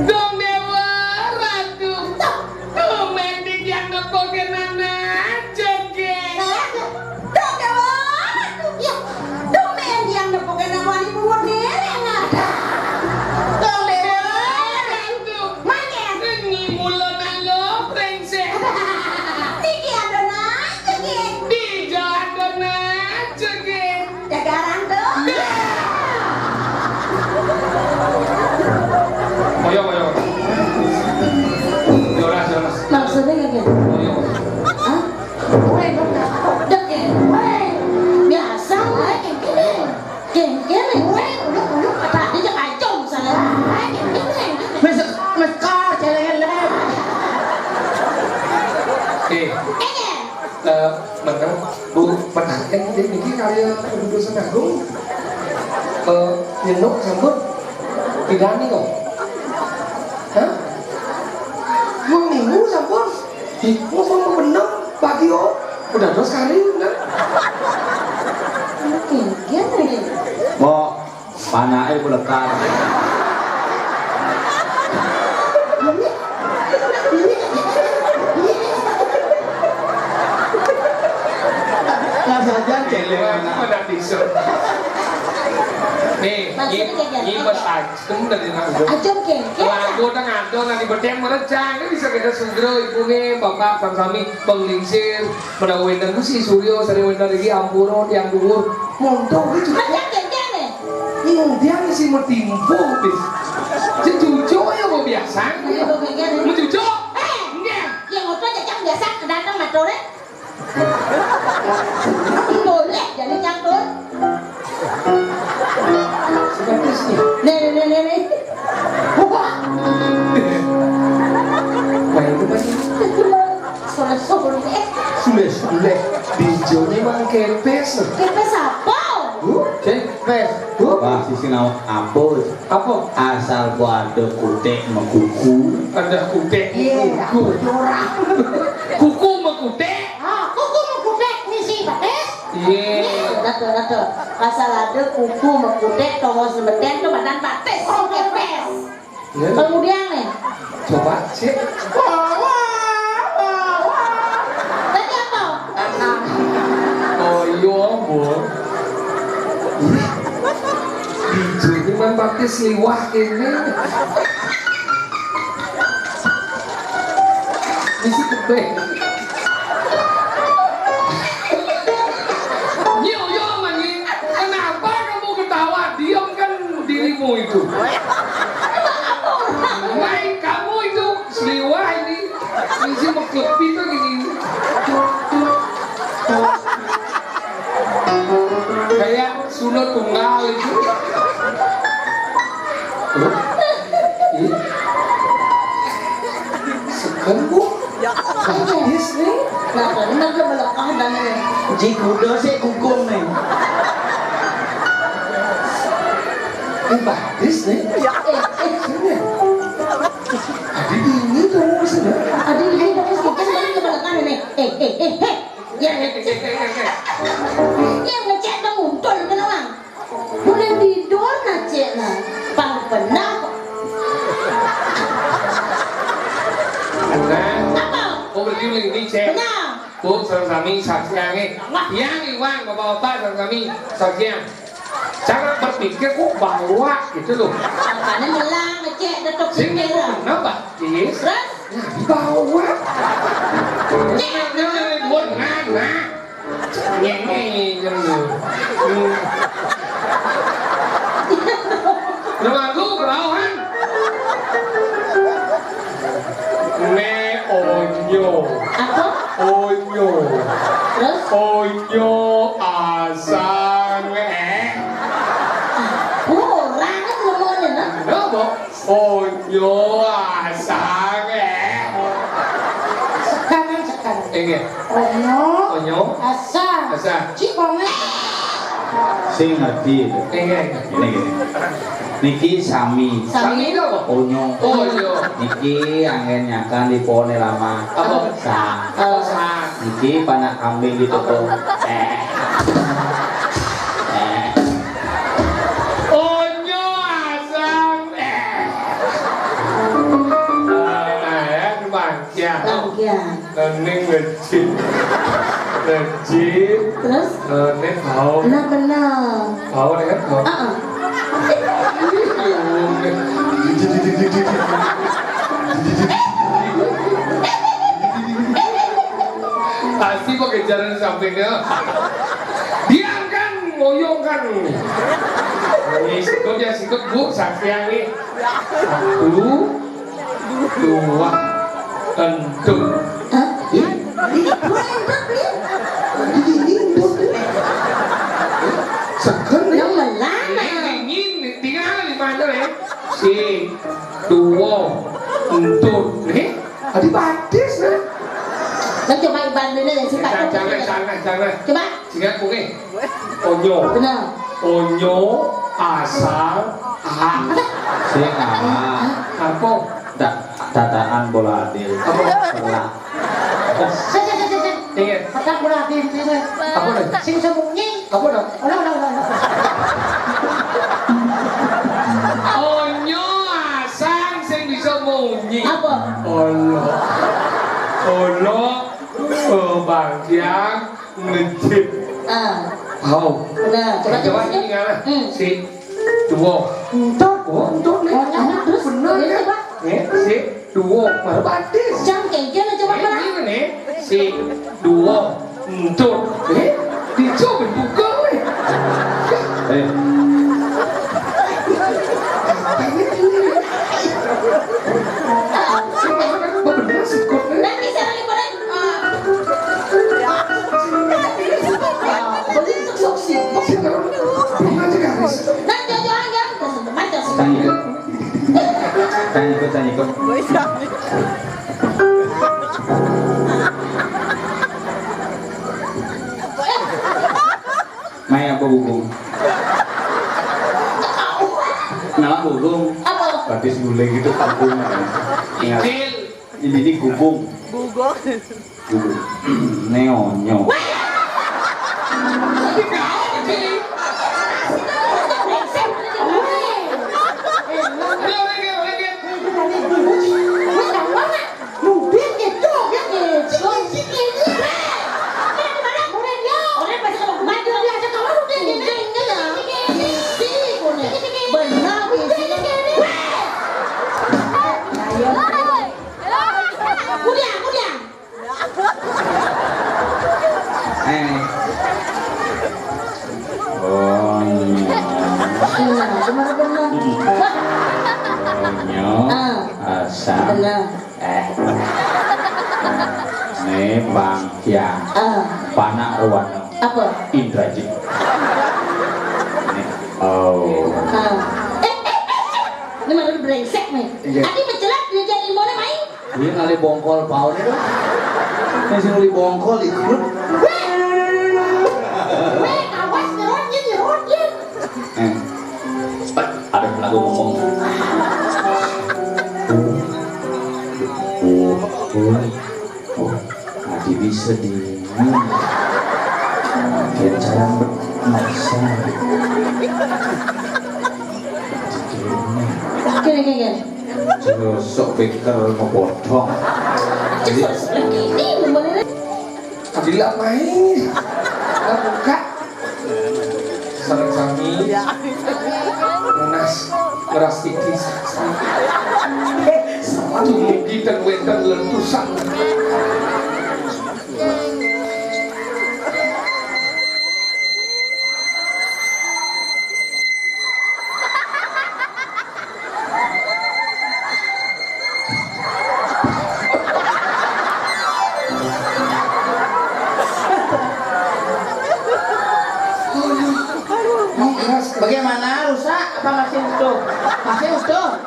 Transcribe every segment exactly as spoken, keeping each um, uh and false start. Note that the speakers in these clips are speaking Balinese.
Dong Dewa Ratu. Tumben titiang nepukin anak jegég. Dong Dewa Ratu. Ya, tumben tiang nepukin anak wani pungut diri, nah. Dong Dewa Ratu. Mangkin. Ini mula nalo brengsek. Niki ada anak jegég. Dija ada anak jegég. Jagarang tuh. Ayo, ayo. Yolas, yolas. Maksudnya kayak gitu. Ayo. Hah? Weh, dek ya. Weh. Biasa, weh, kayak gini. Kayak gini, weh, uluk, uluk, apa aja kacau, misalnya. Weh, kayak gini. Mes-, meskar, celengan, leh. Eh. Eh, ya. Eh, bener, Bu, menarik kan, jadi niki karya Ibu Dosen Agung. Eh, nyenuk sampun. Pidani kok. Hah? Dua minggu sampun. Ih, ngomong bener, pagi, oh. Udah dos kali, udah. Mungkin, gimana nih? Mbok, panake melekar. Lah saja cewek anak. Pada bisa. Nih, maksudnya kayak gitu. Nyi-, nyibet aja. Kamu dari nak udah. Aja, oke, oke. Lagu tengah ada nanti bedeng merejang. Ini bisa kita sendro, ibu nih, bapak, sama-sami, penglingsir. Pada wénten ku si Surya, sari wénten iki ampura tiang dhuwur. Monto kuwi juga. Mas, yang genggen, eh? Ini dia nih si metimpo, bis. Si cucu ya mau biasa. Iya, mau genggen, eh? Mau cucu? Eh! Enggak. Yang apa aja, Cang, biasa datang matur, eh? Boleh, jadi campur. Seperti sih. Nih, nih, nih, nih, nih. Wah. Wah, itu kan. Soleh, soleh. Soleh, soleh. Dijone mang kepes. Kepes apa? Huh? Kepes. Huh? Wah, sisi nawa apa? Apa? Asal ku ada kutek mekuku. Ada kutek mekuku. Iya, ora. Kuku mekutek. Ah, kuku mekutek ngisi batis. Iya. Nih, rada, rada. Asal ada kuku mekutek, utawa semeten tuh badan batis. Oh, kepes. Iya. Kemudian nih. Coba, cek. Wah, wah, wah, wah. Tadi apa? Oh, iya, Bu. Ih, bijine mang pati sliwah kene. Isi kebek. Nyi, oyo, Manyi. Kenapa kamu ketawa? Diamkan dirimu itu. Main kamu itu sliwah ini. Isi mekut pintu gini. Kayak sunut tunggal itu. Loh? Ih. Seger, Bu. Bagus nih. Nah, ini mah melekah dan ini. Ji kuda sih kukum nih. Ini bagus nih. Eh, eh. Sini. Adi dingin tuh, sini. Adi dingin, tapi sekarang balik ke belakang ini. Eh, eh, eh, eh. Ya, ya, ya, ya, ya. Yang ngecek tuh muncul ke doang. Boleh tidur ngecek nah. Pang benar kok. Benar. Apa? Oh, berarti ini cek. Benar. Bu, sareng sami saksiange. Wah. Yang iwang, bapak-bapak, sareng sami saksian. Cara berpikir kok bawa gitu loh. Makanya melang, ngecek, tetep sing pikir. Kenapa? Is? Terus? Nah, bawa. Nah, nah, nah, nah, nah. Ngene, ngene. Hmm. Udah lagu, berauhan. Me onyo. Apa? Onyo. Terus? Onyo asang, eh. Kurang kan semuanya, nah? Kenapa? Onyo asang, eh. Sekarang, sekarang. Enggak. Onyo. Onyo. Asang. Asang. Cik banget. Sing ngerti itu. Enggak, enggak. Ini gini. Niki sami. Sami. Sami itu apa? Onyo. Oh, iya. Niki anggen nyakan di pohon lama. Apa? Sa. Oh, sa. Niki panak kambing di toko. Eh. Eh. Ning masjid. Masjid. Terus? Eh, ning bau. Nah, bener. Bau nih kan? Bau. Heeh. Pasti pakai jalan sampingnya. Diam kan, ngoyong kan. Ini sikut ya, sikut, Bu, sampean nih. Satu, dua, entuk. Hah? Ih, ini dua entuk nih. Ini entuk nih. Seger nih. Yang melana. Ini dingin, tinggal di mana nih? Si dua entuk nih. Tadi batis nih. Kan coba Iban dulu ya, si Pak. Jangan, jangan, jangan. Coba. Sing aku nih. Onyo. Benar. Onyo asal A. Sing A. Apa? Da-, tataan bola adil. Apa? Telak. Sik, sik, sik, sik, sik. Iya. Petak bola adil, sik, sik. Apa nih? Sing sembunyi. Apa dah? Alah, alah, alah, alah. Onyo asal sing bisa munyi. Apa? Allah. Allah. Oh, Bang Tiang. Ngejit. Ah. Hau. Nah, coba, coba, coba sini ngana. Hmm. Si dua. Entuk. Oh, entuk nih. Oh, nah, terus? Bener ya, kan? Coba. Ya, si dua. Baru batis. Jam kayak gini, coba, eh, coba. Ini nih. Si dua. Entuk. Eh, dicoba buka nih. Eh. Bener sih, kok. Nanti saya lagi pada Tanya ikut, tanya ikut. Mai apa, Gugum? Nama Gugum? Apa? Batis guling gitu, Gugum. Ingat. Ini, ini Gugum. Gugum. Neonyo. Ayo. Kuliah, kuliah. Eh. Oh, iya. Iya, cuma benar. Oh, iya. Ah. Asam. Benar. Eh. Nih, Bang Tiang. Ah. Panak Ruwano. Apa? Indrajit. Nih. Oh. Ah. Eh, eh, eh, eh. Ini malah brengsek nih. Iya. Adi mencelat dia jadi mana main? Dia ngalih bongkol paon itu. Yang sing ngalih bongkol ikut. Weh! Weh, awas, nyerot, nyerot, nyerot. Eh, ada lagu ngomong. Oh, adi bisa di. Makin cara maksa. Gini, gini, gini. Terus sok pinter mau potong. Jadi, ini bener. Adila main. Lah buka. Sareng sami. Munas ngeras titis. Aduh, kita wétan letusan. Bagaimana, rusak apa masih utuh? Masih utuh.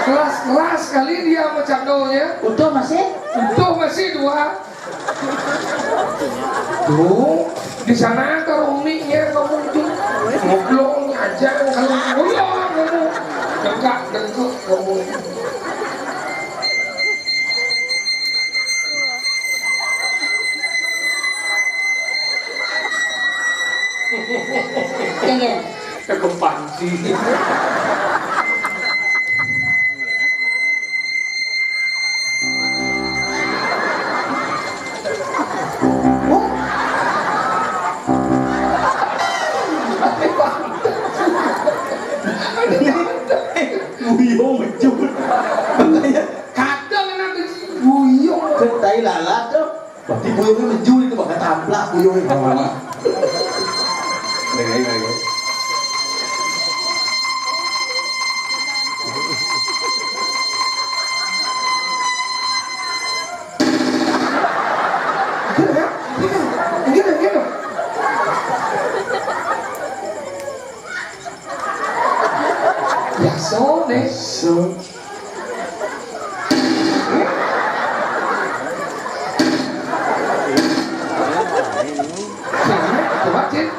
Keras-keras kali dia sama candolnya. Utuh masih? Utuh masih dua. Tuh, di sana ada umiknya kamu itu. Ngoblok aja kalau ngoyong kamu. Dengkak, dengkak kamu. Iya, iya. Cakep panci. Puyungnya meju itu bakal tamplak puyungnya. Baik, baik, baik. Gitu, ya? Gitu, gitu, gitu. Ya, so, deh. So. Coba, Cin.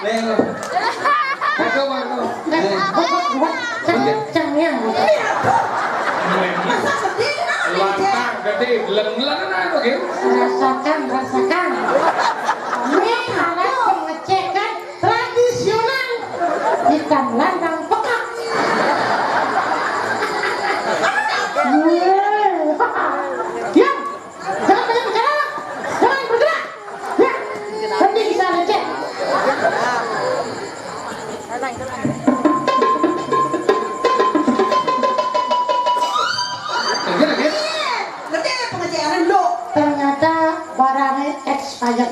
Nih, lo. Ayo, coba, lo. Nih. Cang, cang, yang. Latah gede, leng-lengan aja, gitu. Rasakan, rasakan. Ini alat pengecekan tradisional ikan landang pekak. Ya, jangan banyak bicara, jangan bergerak. Ya, nanti bisa lecet. Ngerti nggak pengecekan dulu? Ternyata barangnya expired.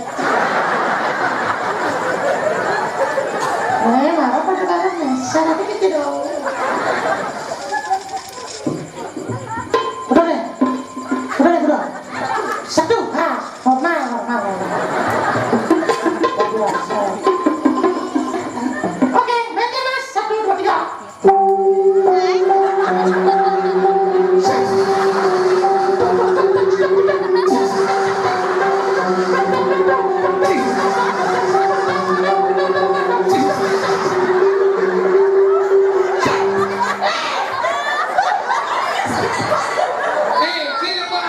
Eh, apa tuh? Salah dikit dong. Udah deh. Udah deh, udah. Satu. Ah, normal, normal, normal. Oke, mainnya, Mas. Satu, dua, tiga. Eh, sini apa?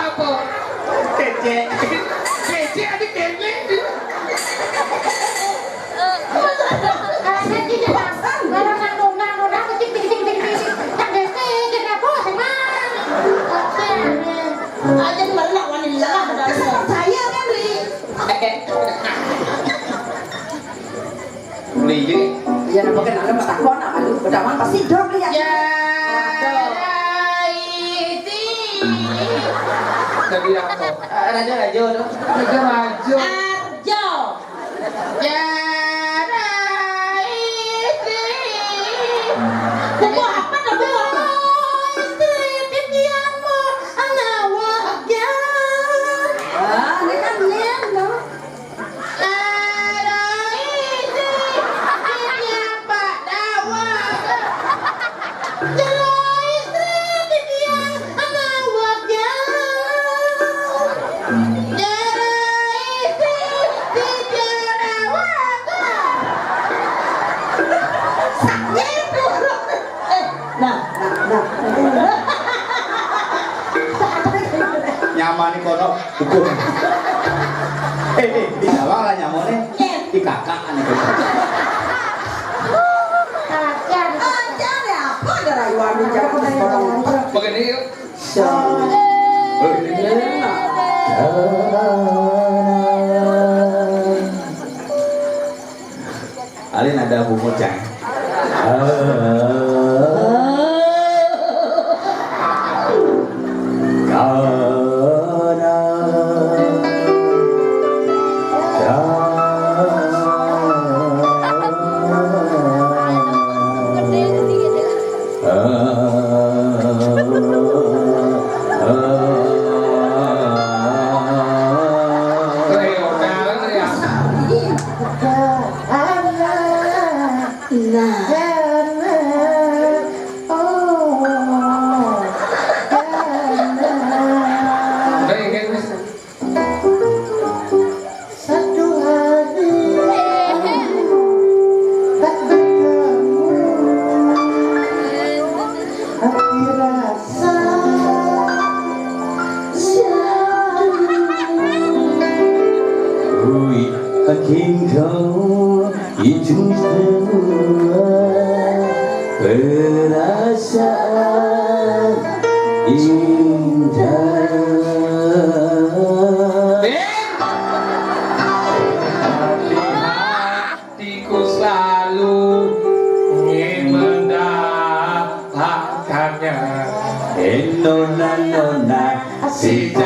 Kece. Kece adik kece. Aja malah wani lah. Saya kan beli. Beli. Ya, nampak kan ada mata kona, aduh, bedawan pasti dong ya. Ya, Raiti. Jadi apa? Eh, Rajo, Rajo, dong. Rajo, Rajo. Arjo. Jara istri. Buku apa tuh? Jara istri titianmu anak wajar. Ah, ini kan nian, no. Jara istri titian Pak Dawang. Jara istri titian anak wajar. Jara istri titian anak wajar. Sakit. Eh, nah, nah, nah. Nyaman nih kono hukum. Eh, eh, di Jawa lah nyaman nih. Di kakak nih. Ajar ya, apa ada rayuan di Jawa? Begini yuk. Alin ada bungut, Cang. Kana. Nah. Satu hari tak bertemu, hati rasa syadu. Ui, aking kau ujung semua perasaan indah. Hatiku selalu ingin mendapatkannya. Eh, nona, nona, si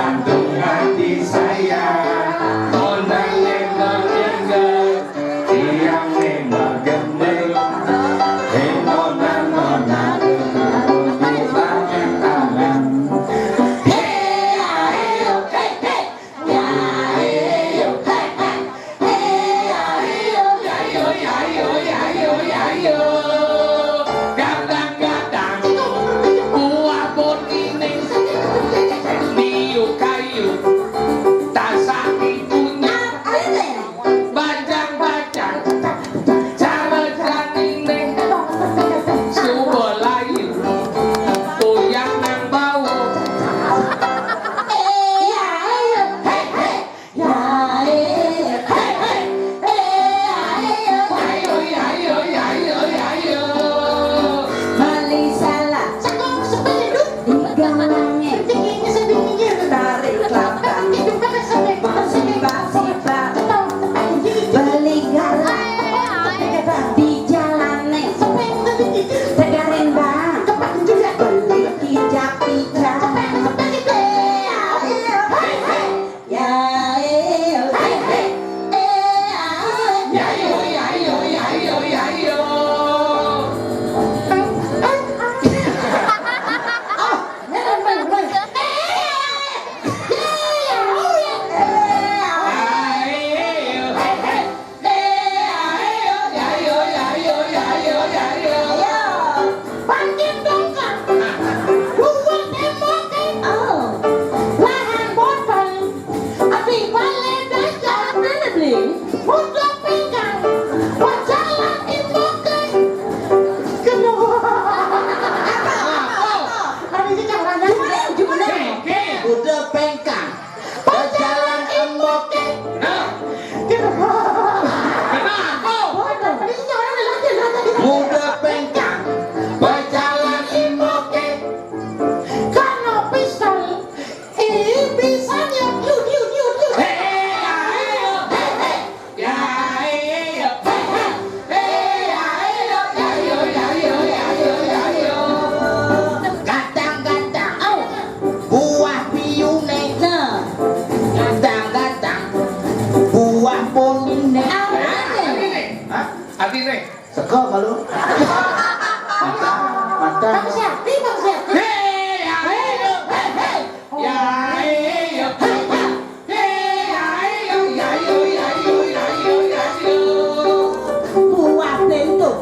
Pun ini. Artine. Hah? Artine? Sego malu. Mantap, mantap. Bang Siati, Bang Siati. Hei, ayo, hei, hei. Ya, ayo, hei, hei. Hei, ayo, ya, ayo, ya, ayo, ya, ayo, ya, ayo. Buah bentuk,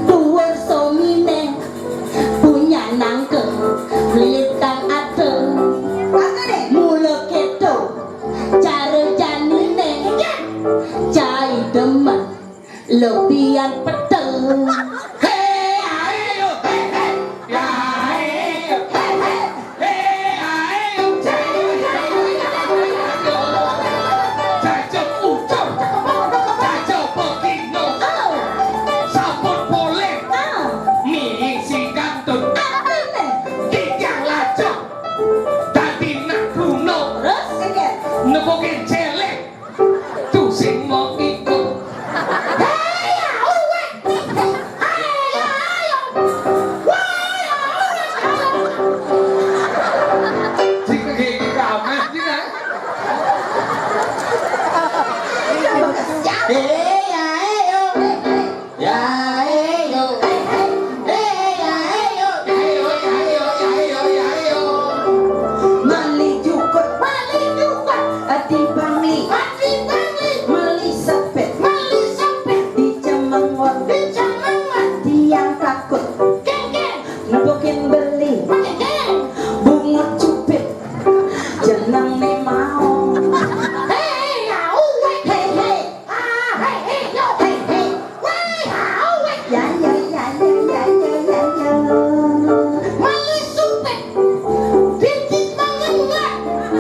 tuwur somine, punya nangke, melitang ate. Mula keto, cara janine, cai demen, lebihan peteng. Hei, ayo, hei, hei. Ya, ayo, hei, hei. Hei, ayo, hei, ayo, ayo, ayo. Jajak ucap, jajak pekino. Sampun poleh. Miring si kantun. Tigang lacok. Dadi nak gunung. Terus? Nepukin celek. Tuh sing mau ikut. Hei, ya, uwek. Hei, ya, ayo. Wah, ya, uwek. Sing kayak gitu amat, sih, nah. Hei, ya, ayo. Ya, ayo. Hei, ya, ayo. Ayo, ayo, ayo, ayo, ayo. Meli jukut. Meli jukut. Ati Bangli. Ati Bangli. Meli sepet. Meli sepet. Di Cemengon. Di Cemengon. Tiang takut. Kengkeng. Nepukin beli. Kengkeng. Bungut cupit. Jeneng ne mau. Hei, ya, uwek. Hei, hei. Ah, hei, hei, yo, hei, hei. Wei, ah, wei. Ya, ya, ya, ya, ya, ya, ya, ya. Meli supit. Dikit banget, enggak.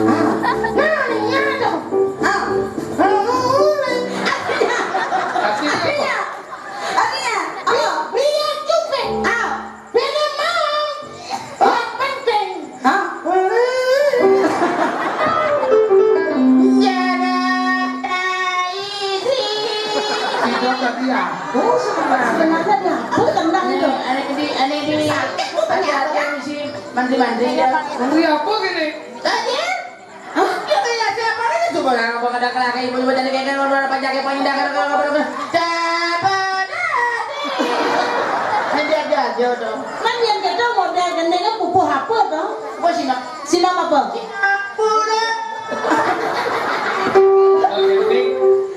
Ah. Nah, nih, ada. Ah. Artinya apa? Artinya. Artinya. Apa? Lihat supit. Ah. Bene mau. Hah? Penting. Hah? Jarak isi. Tidak tadi ya. Oh, sebenarnya. Sebenarnya dia. Oh, tenang itu. Ane di, ane di. Sakit, Bu, ternyata. Hati-hati, misi mantri-mantri ya. Mantri apa gini? Tadi. Hah? Ya, kayak siapa lagi coba, orang apa kadang kelakar ibu-ibu tadi kayak orang apa jaket panjang, kalau, kalau, kalau, kalau. Siapa tadi? Nanti aja, aja, dong. Kan yang kita model gendengnya pupuh apa, toh? Apa sih, Mak? Sinam apa? Singapura.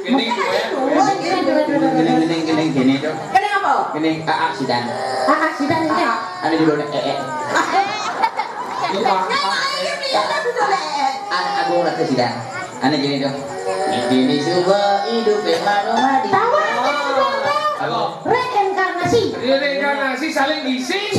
Gini, gini, gini, gini, gini, gini, gini, dong. Kenapa? Gini, Aa Sidan. Aa Sidan ini. Aa, ada judulnya Ee. Lupa. Anak aku rasa Sidan. Ane gini dong. Ini coba hidup yang mana mati. Tahu aja, Bang. Apa? Reinkarnasi. Reinkarnasi saling isi.